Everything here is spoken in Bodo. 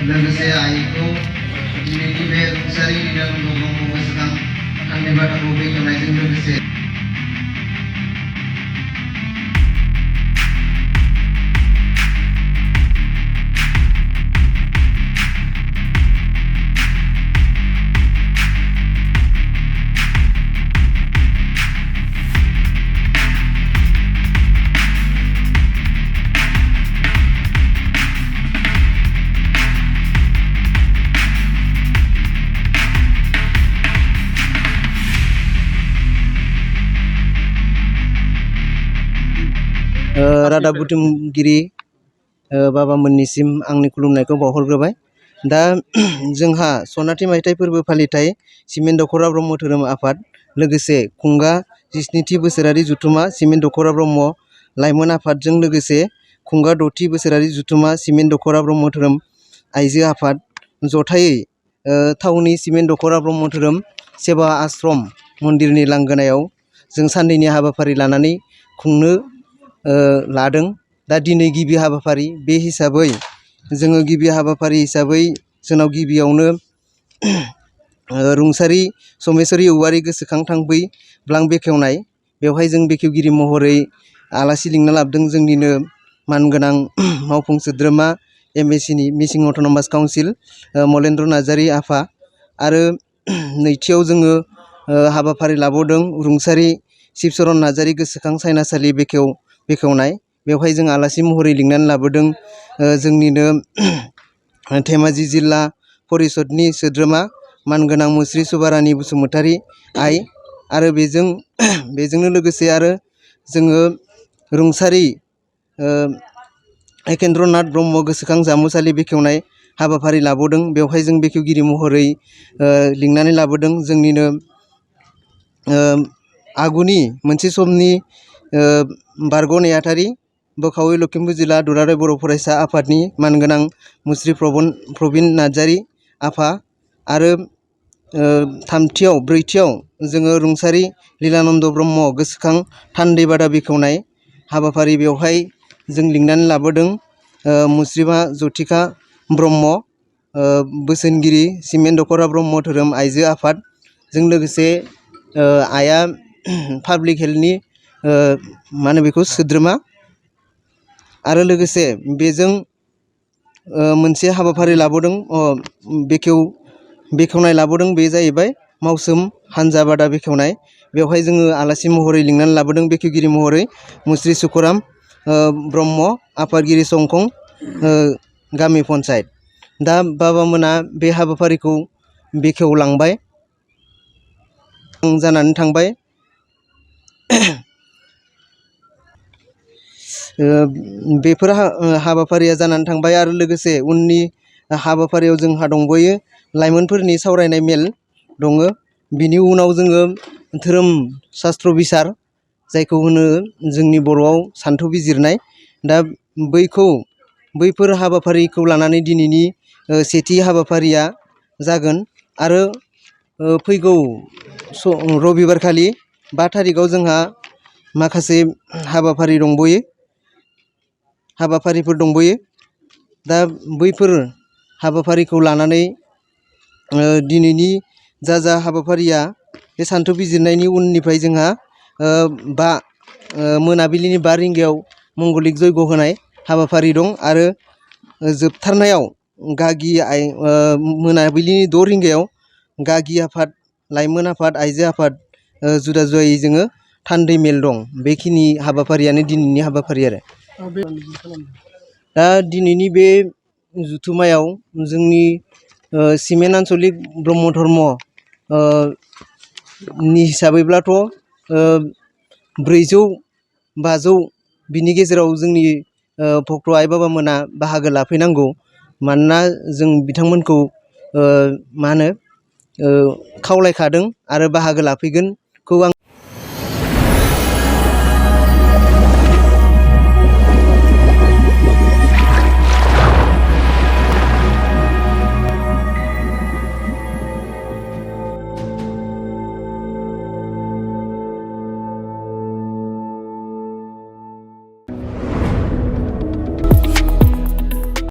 लोगोसे आइखौ दिनैनि बे रुंसारि लीलानन्द ब्रह्म गोसोखां थान्दै बाथाखौ बेखेवनायजों लोगोसे रादाब बुथुमगिरि बाबामोननिसिम आंनि खुलुमनायखौ बावहरग्रोबाय। दा जोंहा सनाथि मायथाइ फोरबो फालिथाय सिमेन दख'रा ब्रह्म धोरोम आफाद लोगोसे खुंगा 17थि बोसोरारि जुथुमा सिमेन दख'रा ब्रह्म लाइमोन आफादजों लोगोसे खुंगा 6थि बोसोरारि जुथुमा सिमेन दख'रा ब्रह्म धोरोम आइजो आफाद जथायै टाउननि सिमेन दख'रा ब्रह्म धोरोम सेवा आश्रम मन्दिरनि लांगोनायाव जों साननैनि हाबाफारि लानानै खुंनो लादों। दा दिनै गिबि हाबाफारि बे हिसाबै जोङो गिबि हाबाफारि हिसाबै जोंनाव गिबियावनो रुंसारि समेश्वरी औवारी गोसोखां थांबै ब्लां बेखेवनाय, बेवहाय जों बेखेवगिरि महरै आलासि लिंना लाबोदों जोंनिनो मानगोनां मावफुं सोद्रोमा MACनि मिसिं अट'नमास काउन्सिल मलेन्द्र नार्जारी आफा। आरो नैथियाव जोङो हाबाफारि लाबावदों रुंसारि शिबचरन नार्जारी गोसोखां सायनासालि बेखेवनाय, बेवहाय जों आलासि महरै लिंनानै लाबोदों जोंनिनो धेमाजि जिल्ला परिषदनि सोद्रोमा मानगोनां मुस्रि सुबारानि बसुमतारी आइ। आरो बेजोंनो लोगोसे आरो जोङो रुंसारि एकेन्द्रनाथ ब्रह्म गोसोखां जामुसालि बेखेवनाय हाबाफारि लाबावदों, बेवहाय जों बेखेवगिरि महरै लिंनानै लाबोदों जोंनिनो आगुनि मोनसे समनि बारग' नेहाथारि बोखावै लखिमपुर जिल्ला दुलाराय बर' फरायसा आफादनि मानगोनां मुस्रि प्रबिन नार्जारी आफा। आरो ब्रैथियाव जोङो रुंसारि लीलानन्द ब्रह्म गोसोखां थान्दै बादा बेखेवनाय हाबाफारि, बेवहाय जों लिंनानै लाबोदों मुस्रिमा जथिखा ब्रह्म बोसोनगिरि सिमेन दख'रा ब्रह्म धोरोम आइजो आफाद, जों लोगोसे आइआ पाब्लिक हेल्थनि बेखौ सोद्रोमा। आरो लोगोसे बेजों मोनसे हाबाफारि लाबोदों बेखेवनाय लाबोदों, बे जाहैबाय मावसोम हानजा बादा बेखेवनाय, बेवहाय जोङो आलासि महरै लिंनानै लाबोदों बेखेवगिरि महरै मुस्रि सुखुराम ब्रह्म आफादगिरि संखं गामि पन्सायत। दा बाबामोना बे हाबाफारिखौ बेखेवलांबाय जानानै थांबाय। बेफोर हाबाफारिया जानानै थांबाय। आरो लोगोसे उननि हाबाफारियाव जोंहा दंबावो लाइमोनफोरनि सावरायनाय मेल दङ। बिनि उनाव जोङो धोरोम शास्त्र बिसार, जायखौ होनो जोंनि बर'आव सान्थौ बिजिरनाय, दा बैफोर हाबाफारिखौ लानानै दिनैनि सेथि हाबाफारिया जागोन। आरो फैगौ रबिबारखालि 5 थारिखआव जोंहा माखासे हाबाफारिफोर दंबावो। दा बैफोर हाबाफारिखौ लानानै दिनैनि जा हाबाफारिया बे सान्थौ बिजिरनायनि उननिफ्राय जोंहा मोनाबिलिनि 5 रिंगायाव मंगलिक जयग' होनाय हाबाफारि दं। आरो जोबथारनायाव मोनाबिलिनि 6 रिंगायाव गागि आफाद, लाइमोन आफाद, आइजो आफाद जुदा जुदायै जोङो थान्दै मेल दं। बेखिनि हाबाफारियानो दिनैनि हाबाफारि। आरो दा दिनैनि बे जुथुमायाव जोंनि सिमेन आन्चलिक ब्रह्म धर्म नि हिसाबैब्लाथ' 400-500 बिनि गेजेराव जोंनि भक्त आइ बाबामोना बाहागो लाफैनांगौ। मानोना जों बिथांमोनखौ खावलायखादों आरो बाहागो लाफैगोनखौ आं